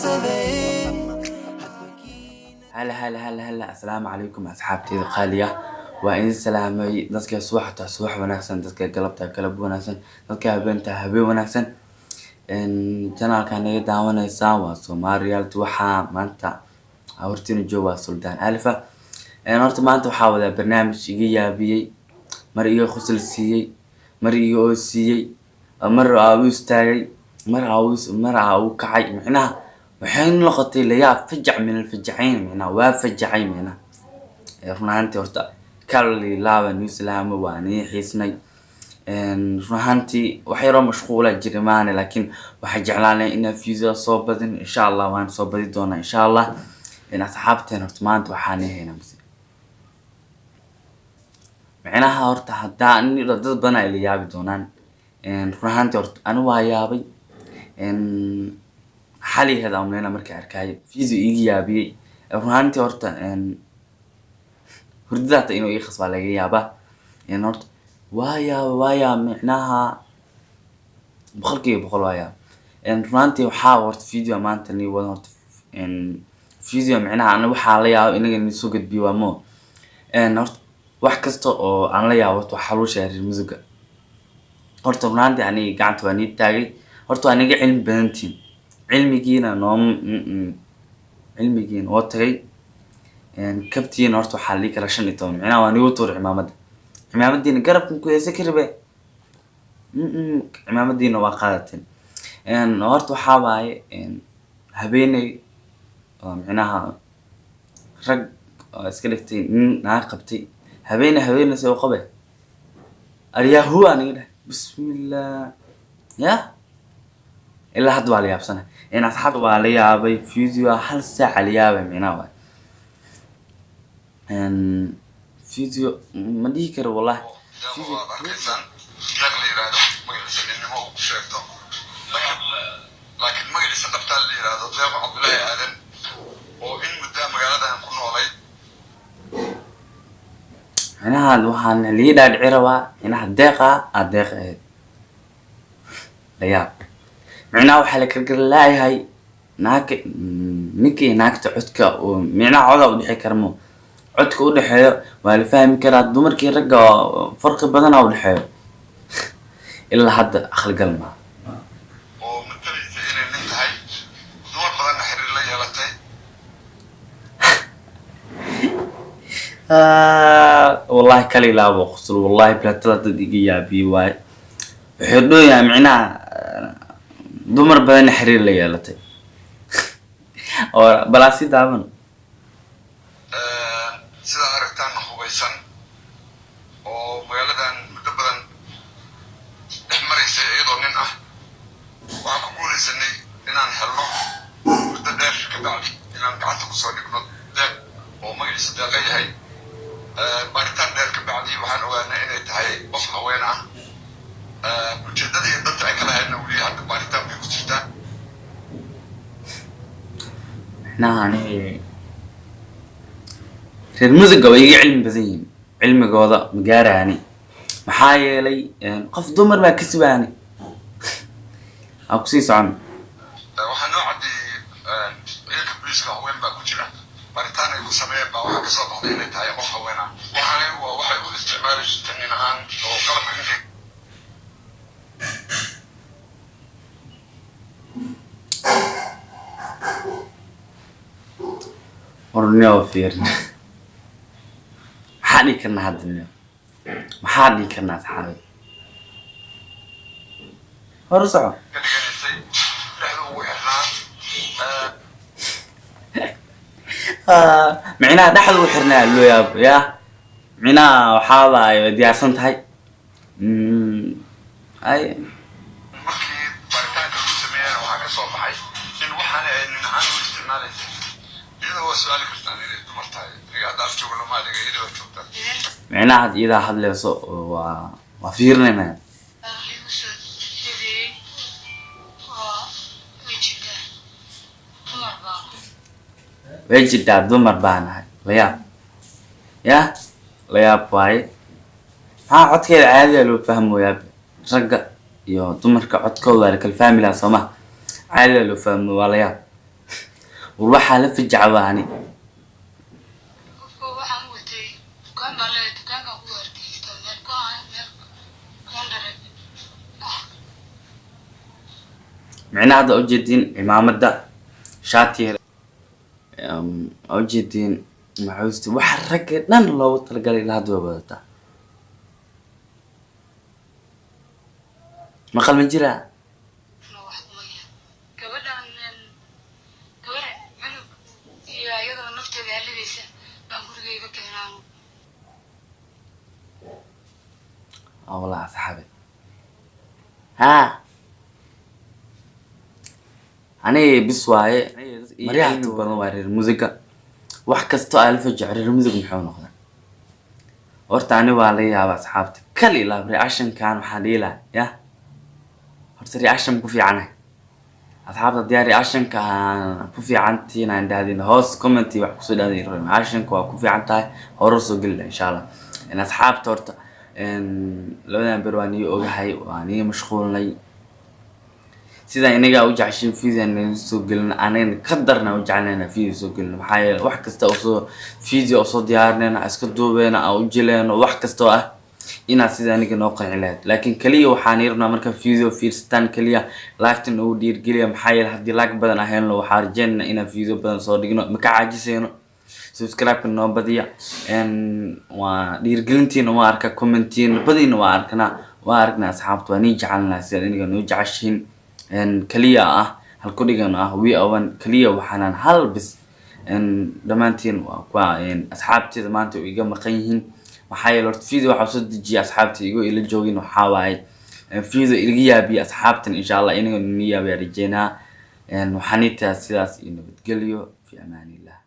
Dhaqsaday. Hala hala hala hala, asalaamu calaykum asxaabteyda qaaliya, waa idin salaamay. Dadka subaxta subax wanaagsan, dadka galabta galab wanaagsan, dadka habeenta habeen wanaagsan. Channelka naga daawanaysaan waa Somali Reality. Waxaa maanta hortiina jooga waa Suldaan Alfa. Horta maanta waxaa wadaa barnaamij iga yaabiyey, mar iga khusl siiyey, mar iga oosiiyey, mar aa u istaagay, mar aa u kacay. Micnaha waxay noqotay layaab, fajac min alfajacayn. Micnaha waa fajacay. Micnaha run ahaantii horta kali laaba new salaamo, waa nii xiisnay. Run ahaantii wax yaroo mashquula jira maahane, laakiin waxaa jeclaanay inaan video soo badin. Insha Allah waan soo badi doonaa, insha Allah. Asxaabteen, horta maanta waxaa nii haynaa mise micnaha horta haddaa dad badan ay la yaabi doonaan. Run ahaantii horta ani waa yaabay xaliheeda amleyna markaa arkaayo video iga yaabiyey. Run ahaantii horta hurdadaata inuu ii khasbaa laga yaabaa. Horta waa yaaba, waa yaaba, micnaha 100% waa yaaba. Run ahaantii waxaa horta video maanta nii wadan, horta video micnaha ani waxaa la yaabo inaga nii soo gudbiyo waa mo. Horta wax kasta oo aan la yaabo horta waxaa lagu sheegay reer Muduga. Horta run ahaantii aniga gacanta waa nii taagay. Horta waa niga cilmi badantiin, cilmigiina noom, cilmigiina oo tagay kabtiina. Horta waxaa la dhihi karaa 15, micnaha waa nigu tuuray cimaamada. Cimaamadiina garabkan ku heesa karibe, cimaamadiina waa qaadateen. Horta waxaa waaye habeeney oo micnaha rag oo iska dhigtay nin naag qabtay. Habeeney habeeney se u qabe aryahu aniga dheh, bismillah ya ilaa hadda waa la yaabsanay in asxaabta waa la yaabay. Video hal saaca la yaabay, micnaha waay video ma dhihi karo wallahi. Deeq waad arkaysaan, Deeq la yidhaahdo, magaciisa ninnimo uu ku sheegto, laakiin magaciisa dhabtaa la yidhaahdo Deeqo Cabdullaahi Aadan, oo in muddaa magaaladan ku noolay. Micnaha waxaan lii dhaadhici rabaa micnaha Deeqa aad Deeq ahayd la yaab. Micnaha waxaa la kalgarlaayahay naagka, ninka iyo naagta codka oo micnaha coda udhexey karmo, codka udhexeeyo waa la fahmi karaa. Dumarkii ragga farqi badana udhexeeyo, ilaa hadda aqligal maa. Oo matalaysa inay nin tahay, dumar badanna xiriir la yeelatay. Wallahi kala ilaabo qosol, wallahi bilaatada dad iga yaabiye waaye. Wuxuu dhoyahay micnaha dumar badanna xiriir la yeelatay oo balaasi daaban. Sidaa aragtaanna hubaysan oo magaaladan muddo badan dhex maraysay iyadoo nin ah. Waxaan ku guulaysanay inaan helno muddo dheer ka bacdi inaan gacanta kusoo dhigno Deeq oo magaciisa Deeqa yahay. Baaritaan dheer ka bacdi waxaan ogaanay inay tahay qof haween ah. Ujeeddada iyo danta ay kala haydna weli hadda baaritaan bay ku jirtaa. Micnaha ani reer Muduga way iga cilmi badan yihiin, cilmigooda ma gaarayani. Maxaa yeelay qof dumar baa ka sugaani aan kusii socon. Waxaa noo caddeeyey ciidanka booliiska, haween baa ku jira. Baaritaan ay ku sameeyeen baa waxaa kasoo baxday inay tahay qof haween ah. Waxaana waa waxay u isticmaali jirtay nin ahaan oo qalabka ninka. Warnio fiirin, maxaa dhihi karnaa hadda nio? Maxaa dhihi karnaa asxaabi? Hor u soco. Ka dhiganaysay dhexda ugu xirnaa. Micnaha dhexda u xirnaa loo yaabo ya micnaha waxaa waaye way diyaarsan tahay. Ay. Markii baaritaanka lagu sameeyana waxaa ka soo baxay in waxaana ay nin ahaan u isticmaalaysay. Iyada waa su-aali kartaan inay dumar tahay. Aniga hadda af joogo lama adiga, iyada waa joogtaa. Micnaha had iyadaa hadlayso oo waa fiirinayna. Igu soo eedeeyey waa way jirtaa, dumar baa. Way jirtaa, dumar baa nahay. La yaab ya la yaab waaye. Maxaa codkeeda caadiga loo fahmoyaa? Ragga iyo dumarka codkooda waa la kala fahmi lahaa, soo ma? Caadiga loo fahmo, waa la yaab. War waxaa la fijacbaani. Qofka waxaan watay dukaan baa leeyahay, dukaankaan ku waardiyeystaa meel ku ah, meel koondare ah. Micnaha hadda ujeediin cimaamada, shaatiga ujeediin, maxuusti, waxa ragga dhan loogu talagalay ilaa hadda way wadataa. Maqal ma jiraa? Ma wax kuma yahay gabadhan, gabar cunug iyo iyadoo nafteeda halligaysa baan gurigayga keenaa. Aa wallah asxaabe, haa, aniga bis waaye maryaha badan waa reer musiga. Wax kastoo aa la fajaco reer musig muxuu noqdaa horta? Ani waa laga yaaba asxaabta kal ilaa reactionkan waxaan dhihi lahaa ya horta reaction ku fiicanahay. Asxaabta haddii reactionka aan ku fiicantihiin aan dhahdin, hoos comment wax kusoo dhahdin, reactionka waa ku fiican tahay, hore soo geli lahaa insha Allah. Asxaabta horta labadan ber waa nii ogahay, waa nii mashquulnay. Sida inagaa u jeceshay video naga soo gelin, anagana ka darna u jecelnayna video soo gelin. Maxaa yeelay wax kasta oo soo video oo soo diyaarinayna, iska duubeyna, aan u jileyno, wax kasta oo ah inaad sida aniga noo qanci lahayd. Laakiin kaliya waxaan rabnaa marka video fiirsataan kaliya like noogu dhiirigeliya. Maxaa yeelay haddii like badan aan helno, waxaan rajeynayna inaan video badan soo dhigno. Ma ka caajisayno. Subscribe noo badiya. Waa dhiirigelintiina waa arka, commentiina badiina waa arknaa, waa aragnaa. Asxaabta waa nii jecelnahay sidaad iniga noo jeceshihiin. Kaliya ah halku dhigan ah we are one. Kaliya waxaanan hal bis. Dhammaantiin waa kuwa asxaabteeda maanta iga maqan yihiin. Maxaa yeele horta video waxaa soo dejiya asxaabta igo ila joogin. Waxaa waaye video ilaga yaabiya asxaabtan. Insha Allah inaga ni yaabiya rajeynaa. Waxaan ii tahay sidaas iyo nabadgelyo, fi amaanillah.